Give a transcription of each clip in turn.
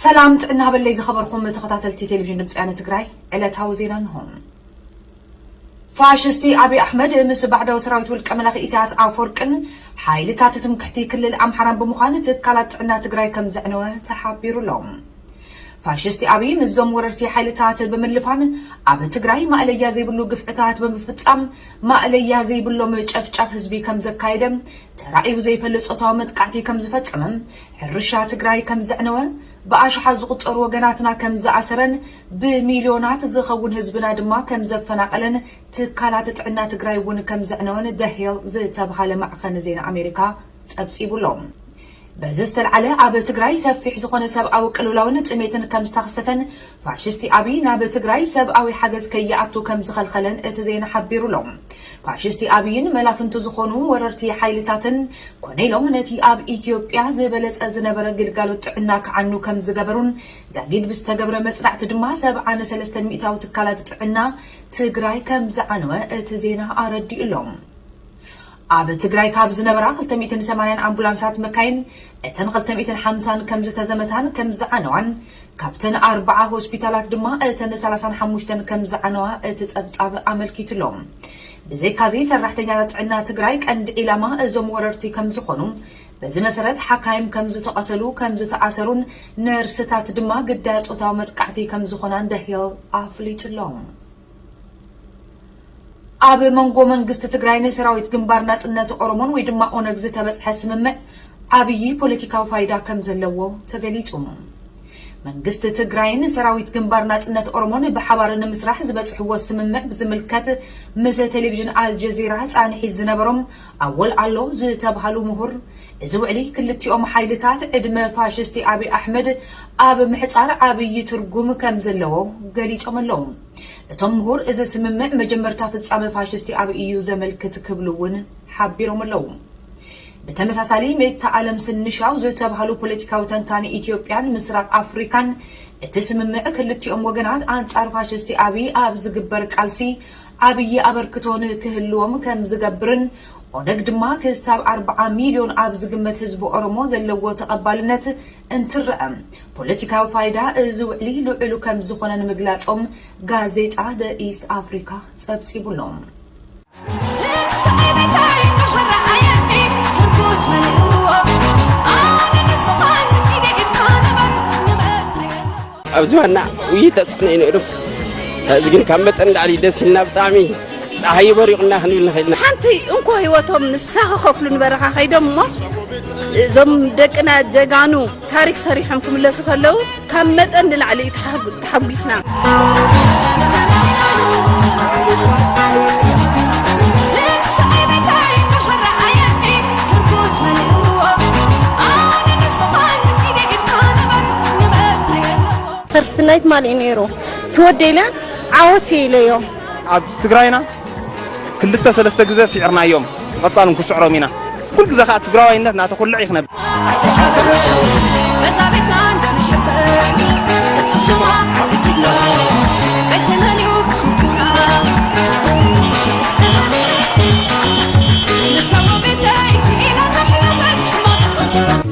ሰላም ጥዕና በለይ ዝኸበርኩም ተኸታተልቲ ቴሌቪዥን ድምፂ ወያነ ትግራይ፣ ዕለታዊ ዜና እንሆ። ፋሽስቲ ኣብይ ኣሕመድ ምስ ባዕዳዊ ሰራዊት ውልቀ መላኺ ኢሳያስ ኣፈወርቅን ሓይልታት ትምክሕቲ ክልል ኣምሓራን ብምዃን ትካላት ጥዕና ትግራይ ከም ዘዕነወ ተሓቢሩ ኣሎ። ፋሽስቲ ኣብይ ምስዞም ወረርቲ ሓይልታት ብምልፋን ኣብ ትግራይ ማእለያ ዘይብሉ ግፍዕታት ብምፍጻም ማእለያ ዘይብሎም ጨፍጫፍ ህዝቢ ከም ዘካየደ፣ ተራእዩ ዘይፈልጥ ጾታዊ መጥቃዕቲ ከም ዝፈጸመ፣ ሕርሻ ትግራይ ከም ዘዕነወ፣ ብኣሽሓት ዝቑጸሩ ወገናትና ከም ዝኣሰረን ብሚልዮናት ዝኸውን ህዝብና ድማ ከም ዘፈናቐለን ትካላት ጥዕና ትግራይ እውን ከም ዘዕነወን ደሄል ዝተብሃለ ማዕኸን ዜና ኣሜሪካ ጸብጺቡ ኣሎ። በዚ ዝተልዓለ ኣብ ትግራይ ሰፊሕ ዝኾነ ሰብኣዊ ቅልውላውን ጥሜትን ከም ዝተኸሰተን ፋሽስቲ ኣብይ ናብ ትግራይ ሰብኣዊ ሓገዝ ከይኣቱ ከም ዝኸልኸለን እቲ ዜና ሓቢሩ ኣሎ። ፋሽስቲ ኣብይን መላፍንቱ ዝኾኑ ወረርቲ ሓይልታትን ኮነ ኢሎም ነቲ ኣብ ኢትዮጵያ ዝበለጸ ዝነበረ ግልጋሎት ጥዕና ክዓኑ ከም ዝገበሩን ዛጊድ ብዝተገብረ መጽናዕቲ ድማ ሰብዓ ነሰለስተን ሚእታዊ ትካላት ጥዕና ትግራይ ከም ዝዓነወ እቲ ዜና ኣረዲኡ ኣሎ። ኣብ ትግራይ ካብ ዝነበራ ክልተ ሚእትን ሰማንያን ኣምቡላንሳት መካይን እተን ክልተ ሚእትን ሓምሳን ከም ዝተዘመታን ከም ዝዓነዋን ካብተን ኣርባዓ ሆስፒታላት ድማ እተን ሰላሳን ሓሙሽተን ከም ዝዓነዋ እቲ ጸብጻብ ኣመልኪቱ ኣሎ። ብዘይካዚ ሰራሕተኛታት ጥዕና ትግራይ ቀንዲ ዒላማ እዞም ወረርቲ ከም ዝኾኑ፣ በዚ መሰረት ሓካይም ከም ዝተቐተሉ፣ ከም ዝተኣሰሩን ነርስታት ድማ ግዳይ ጾታዊ መጥቃዕቲ ከም ዝኾናን ደሄል ኣፍሊጡ ኣሎ። ኣብ መንጎ መንግስቲ ትግራይን ሰራዊት ግንባር ናጽነት ኦሮሞን ወይ ድማ ኦነግ ዝተበጽሐ ስምምዕ ዓብዪ ፖለቲካዊ ፋይዳ ከም ዘለዎ ተገሊጹ። መንግስቲ ትግራይን ሰራዊት ግንባር ናጽነት ኦሮሞን ብሓባር ንምስራሕ ዝበጽሕዎ ስምምዕ ብዝምልከት ምስ ቴሌቪዥን ኣልጀዚራ ጻንሒት ዝነበሮም ኣወል ኣሎ ዝተብሃሉ ምሁር፣ እዚ ውዕሊ ክልቲኦም ሓይልታት ዕድመ ፋሽስቲ ኣብይ ኣሕመድ ኣብ ምሕጻር ዓብዪ ትርጉም ከም ዘለዎ ገሊጾም ኣለዉ። እቶም ምሁር፣ እዚ ስምምዕ መጀመርታ ፍጻመ ፋሽስቲ ኣብይ እዩ ዘመልክት ክብሉ እውን ሓቢሮም ኣለዉ። ብተመሳሳሊ፣ ሜታ ኣለም ስንሻው ዝተባህሉ ፖለቲካዊ ተንታኒ ኢትዮጵያን ምስራቕ ኣፍሪካን፣ እቲ ስምምዕ ክልቲኦም ወገናት ኣንጻር ፋሽስቲ ኣብይ ኣብ ዝግበር ቃልሲ ዓብዪ ኣበርክቶ ንክህልዎም ከም ዝገብርን ኦነግ ድማ ክሳብ ኣርባዓ ሚልዮን ኣብ ዝግመት ህዝቢ ኦሮሞ ዘለዎ ተቐባልነት እንትረአ ፖለቲካዊ ፋይዳ እዚ ውዕሊ ልዑል ከም ዝኾነ ንምግላጾም ጋዜጣ ደ ኢስት ኣፍሪካ ጸብጺቡ ኣሎ። ኣብዚ ዋና ውይይት ተፅዕኖ እዩ ነይሩ። ሕዚ ግን ካብ መጠን ላዕሊ ደስ ኢልና፣ ብጣዕሚ ፀሓይ በሪቑና ክንብል ንኽእል ኢና። ሓንቲ እንኮ ህይወቶም ንሳ ክኸፍሉ ንበረኻ ከይዶም እሞ እዞም ደቅና ጀጋኑ ታሪክ ሰሪሖም ክምለሱ ከለዉ ካብ መጠን ንላዕሊ እዩ ተሓጉ- ተሓጒስና። ፈርስት ናይት ማን እዩ ነይሩ? ትወደ ኢለ ዓወት እየ ኢለዮ። ኣብ ትግራይና ክልተ ሰለስተ ግዘ ስዒርናዮም፣ ብቐፃል እውን ክስዕሮም ኢና። ኩሉ ግዘ ከዓ ትግራዋይነት እናተኹልዕ እዩ ክነብር።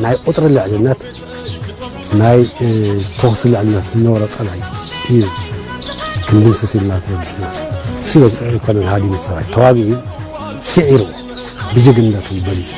ናይ ቁፅሪ ልዕልነት ናይ ተኹሲ ልዕልነት ዝነበሮ ፀላኢ እዩ ክንድምስስ ኢልና ተበጊስና። እሱ ኣይኮነን ሃዲሙ እቲ ሰራዊት፣ ተዋጊኡ እዩ፣ ስዒሩ፣ ብጅግንነቱ በሊፁ።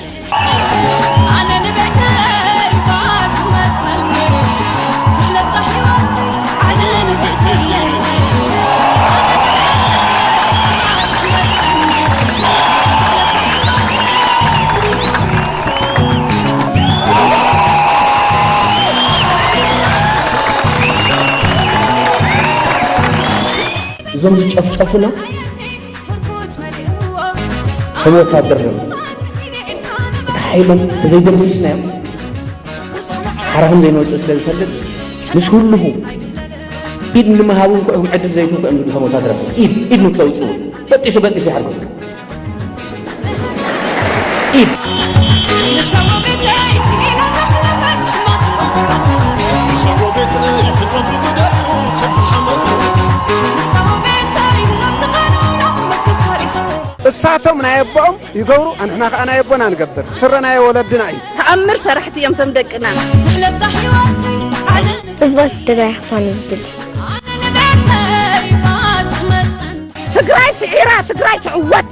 እዞም ዝጨፍጨፉና ከም ወታደር እዮም። እቲ ሓይሎም ተዘይደምሲስናዮም ሓራ ከም ዘይንወፅእ ስለ ዝፈልጥ ምስ ህልኹ ኢድ ንምሃቡ እንኮ እዮም ዕድል ዘይትንኮ እዮም ዝብሉ ከም ወታደር ኢድ ኢድ ንክተውፅኡ በጢሱ በጢሱ ይሓርጎም። ኢድ እሳቶም ናይ ኣቦኦም ይገብሩ፣ ኣንሕና ከኣ ናይ ኣቦና ንገብር። ስረ ናይ ወለድና እዩ። ተኣምር ሰራሕቲ እዮም ቶም ደቅና። ትሕለፍ ዛ ህይወት ዓለም ጽብቕቲ ትግራይ ክትኮን እዩ ዝድሊ። ትግራይ ስዒራ፣ ትግራይ ትዕወት።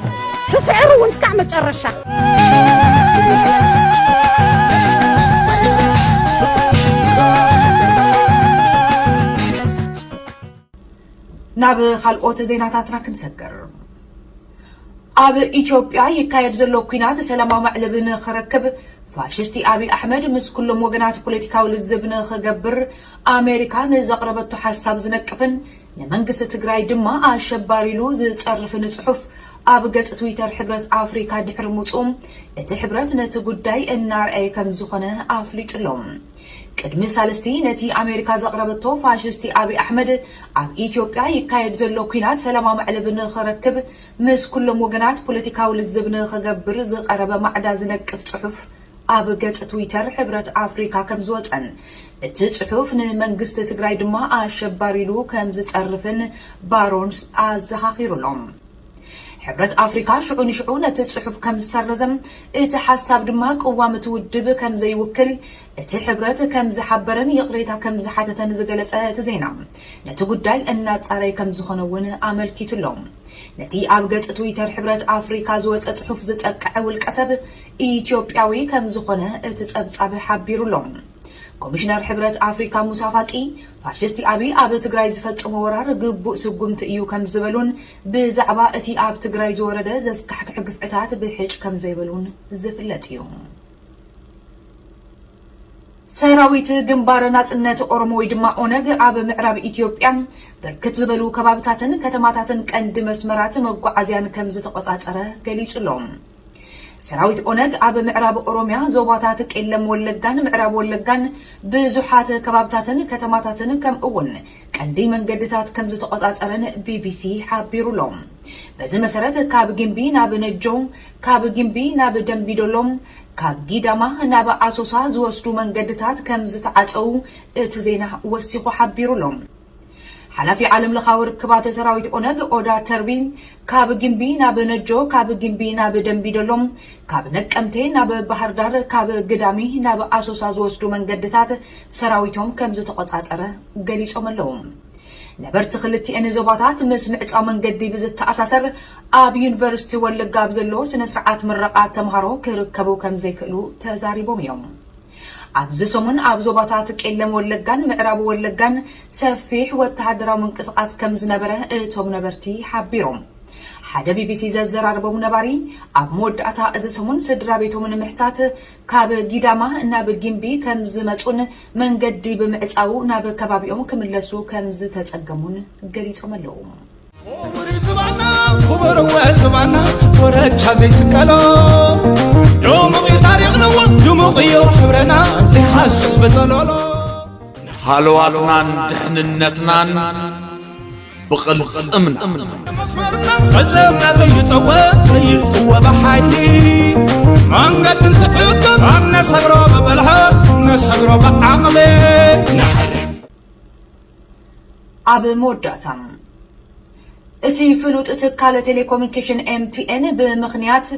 ትስዕር እውን እስካዕ መጨረሻ። ናብ ካልኦት ዜናታትና ክንሰግር። ኣብ ኢትዮጵያ ይካየድ ዘሎ ኲናት ሰላማዊ መዕለቢ ንኽረክብ ፋሽስቲ ኣብይ ኣሕመድ ምስ ኩሎም ወገናት ፖለቲካዊ ልዝብ ንኽገብር ኣሜሪካ ንዘቕረበቶ ሓሳብ ዝነቅፍን ንመንግስቲ ትግራይ ድማ ኣሸባሪ ኢሉ ዝጸርፍን ጽሑፍ ኣብ ገጽ ትዊተር ሕብረት ኣፍሪካ ድሕሪ ምውጽኡ፣ እቲ ሕብረት ነቲ ጉዳይ እናርኣየ ከም ዝኾነ ኣፍሊጡ ኣሎ። ቅድሚ ሳልስቲ ነቲ ኣሜሪካ ዘቕረበቶ ፋሽስቲ ኣብይ ኣሕመድ ኣብ ኢትዮጵያ ይካየድ ዘሎ ኲናት ሰላማዊ መዕለቢ ንኽረክብ ምስ ኩሎም ወገናት ፖለቲካዊ ልዝብ ንኽገብር ዝቐረበ ማዕዳ ዝነቅፍ ጽሑፍ ኣብ ገጽ ትዊተር ሕብረት ኣፍሪካ ከም ዝወጸን እቲ ጽሑፍ ንመንግስቲ ትግራይ ድማ ኣሸባሪ ኢሉ ከም ዝጸርፍን ባሮንስ ኣዘኻኺሩ ኣሎ። ሕብረት ኣፍሪካ ሽዑ ንሽዑ ነቲ ጽሑፍ ከም ዝሰረዘ፣ እቲ ሓሳብ ድማ ቅዋም እቲ ውድብ ከም ዘይውክል እቲ ሕብረት ከም ዝሓበረን ይቕሬታ ከም ዝሓተተን ዝገለጸ እቲ ዜና፣ ነቲ ጉዳይ እናጻረየ ከም ዝኾነ እውን ኣመልኪቱ ኣሎ። ነቲ ኣብ ገጽ ትዊተር ሕብረት ኣፍሪካ ዝወጸ ጽሑፍ ዝጠቅዐ ውልቀ ሰብ ኢትዮጵያዊ ከም ዝኾነ እቲ ጸብጻብ ሓቢሩ ኣሎ። ኮሚሽነር ሕብረት ኣፍሪካ ሙሳ ፋቂ፣ ፋሽስቲ ኣብይ ኣብ ትግራይ ዝፈጸሞ ወራር ግቡእ ስጉምቲ እዩ ከም ዝበሉን ብዛዕባ እቲ ኣብ ትግራይ ዝወረደ ዘስካሕክሕ ግፍዕታት ብሕጭ ከም ዘይበሉን ዝፍለጥ እዩ። ሰራዊት ግንባር ናጽነት ኦሮሞ ወይ ድማ ኦነግ ኣብ ምዕራብ ኢትዮጵያ ብርክት ዝበሉ ከባብታትን ከተማታትን ቀንዲ መስመራት መጓዓዝያን ከም ዝተቆጻጸረ ገሊጹ ኣሎ። ሰራዊት ኦነግ ኣብ ምዕራብ ኦሮሚያ ዞባታት ቄለም ወለጋን ምዕራብ ወለጋን ብዙሓት ከባብታትን ከተማታትን ከምኡ እውን ቀንዲ መንገድታት ከም ዝተቆጻጸረን ቢቢሲ ሓቢሩ ኣሎ። በዚ መሰረት ካብ ግምቢ ናብ ነጆ፣ ካብ ግምቢ ናብ ደምቢዶሎ፣ ካብ ጊዳማ ናብ ኣሶሳ ዝወስዱ መንገድታት ከም ዝተዓጸዉ እቲ ዜና ወሲኹ ሓቢሩ ኣሎ። ሓላፊ ዓለም ለኻዊ ርክባት ሰራዊት ኦነግ ኦዳ ተርቢ፣ ካብ ግምቢ ናብ ነጆ፣ ካብ ግምቢ ናብ ደምቢዶሎ፣ ካብ ነቀምቴ ናብ ባህርዳር፣ ካብ ግዳሚ ናብ ኣሶሳ ዝወስዱ መንገድታት ሰራዊቶም ከም ዝተቆጻጸረ ገሊጾም ኣለዉ። ነበርቲ ክልቲኤን ዞባታት ምስ ምዕጻው መንገዲ ብዝተኣሳሰር ኣብ ዩኒቨርሲቲ ወለጋ ኣብ ዘሎ ስነ ስርዓት ምረቓ ተምሃሮ ክርከቡ ከም ዘይክእሉ ተዛሪቦም እዮም። ኣብዚ ሰሙን ኣብ ዞባታት ቄለም ወለጋን ምዕራብ ወለጋን ሰፊሕ ወተሃደራዊ ምንቅስቓስ ከም ዝነበረ እቶም ነበርቲ ሓቢሮም። ሓደ ቢቢሲ ዘዘራረቦም ነባሪ ኣብ መወዳእታ እዚ ሰሙን ስድራ ቤቶም ንምሕታት ካብ ጊዳማ ናብ ጊምቢ ከም ዝመጹን መንገዲ ብምዕጻዉ ናብ ከባቢኦም ክምለሱ ከም ዝተጸገሙን ገሊጾም ኣለዉ። ክቡር ዝባና ክቡር ዝባና ወረቻ ዘይስቀሎ ድሙቕ እዩ ታሪኽና ድሙቕ እዩ ሕብረና ዘይሓስስ በጸሎሎ ሃለዋትናን ድሕንነትናን ብቕልጽምና መስመርና ቅልጽምና ዘይጠወ ዘይጥወ ብሓይሊ መንገዲ እንትሕግር ኣብ ነሰግሮ ብብልሓት ነሰግሮ ብዓቕሊ ኣብ መወዳእታ እቲ ፍሉጥ ትካል ቴሌኮሙኒኬሽን ኤምቲኤን ብምኽንያት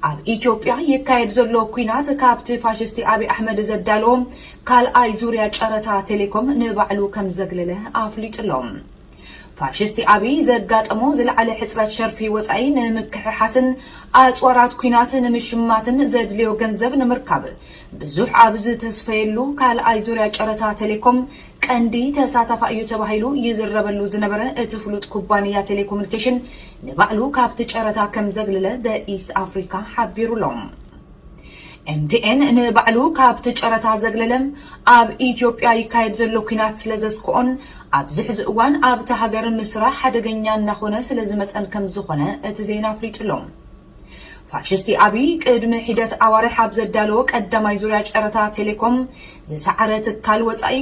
ኣብ ኢትዮጵያ ይካየድ ዘሎ ኲናት ካብቲ ፋሽስቲ ኣብይ ኣሕመድ ዘዳለዎ ካልኣይ ዙርያ ጨረታ ቴሌኮም ንባዕሉ ከም ዘግለለ ኣፍሊጡ ኣሎ። ፋሽስቲ ኣብይ ዘጋጠሞ ዝለዓለ ሕፅረት ሸርፊ ወፃኢ ንምክሕሓስን ኣፅዋራት ኲናት ንምሽማትን ዘድልዮ ገንዘብ ንምርካብ ብዙሕ ኣብ ዝተስፈየሉ ካልኣይ ዙርያ ጨረታ ቴሌኮም ቀንዲ ተሳታፋ እዩ ተባሂሉ ይዝረበሉ ዝነበረ እቲ ፍሉጥ ኩባንያ ቴሌኮሙኒኬሽን ንባዕሉ ካብቲ ጨረታ ከም ዘግለለ ደ ኢስት ኣፍሪካ ሓቢሩ ኣሎ። ኤምቲኤን ንባዕሉ ካብቲ ጨረታ ዘግለለ ኣብ ኢትዮጵያ ይካየድ ዘሎ ኲናት ስለ ዘስክኦን ኣብዚ ሕዚ እዋን ኣብቲ ሃገር ምስራሕ ሓደገኛ እናኾነ ስለ ዝመፀን ከም ዝኾነ እቲ ዜና ኣፍሊጡ ኣሎ። ፋሽስቲ ኣብይ ቅድሚ ሒደት ኣዋርሕ ኣብ ዘዳለዎ ቀዳማይ ዙርያ ጨረታ ቴሌኮም ዝሰዓረ ትካል ወፃኢ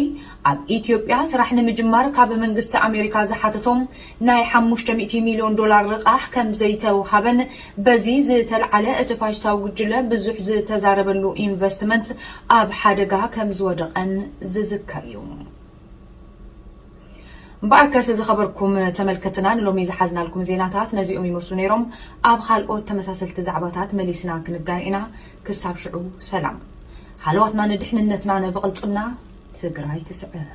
ኣብ ኢትዮጵያ ስራሕ ንምጅማር ካብ መንግስቲ ኣሜሪካ ዝሓተቶም ናይ ሓሙሽተ ሚእቲ ሚልዮን ዶላር ልቓሕ ከም ዘይተውሃበን በዚ ዝተልዓለ እቲ ፋሽስታዊ ጉጅለ ብዙሕ ዝተዛረበሉ ኢንቨስትመንት ኣብ ሓደጋ ከም ዝወደቐን ዝዝከር እዩ። እምበኣርከስ ዝኸበርኩም ተመልከትና ንሎሚ ዝሓዝናልኩም ዜናታት ነዚኦም ይመስሉ ነይሮም። ኣብ ካልኦት ተመሳሰልቲ ዛዕባታት መሊስና ክንገናኝ ኢና። ክሳብ ሽዑ ሰላም። ሃለዋትና ንድሕንነትና ንብቕልፅምና ትግራይ ትስዕር።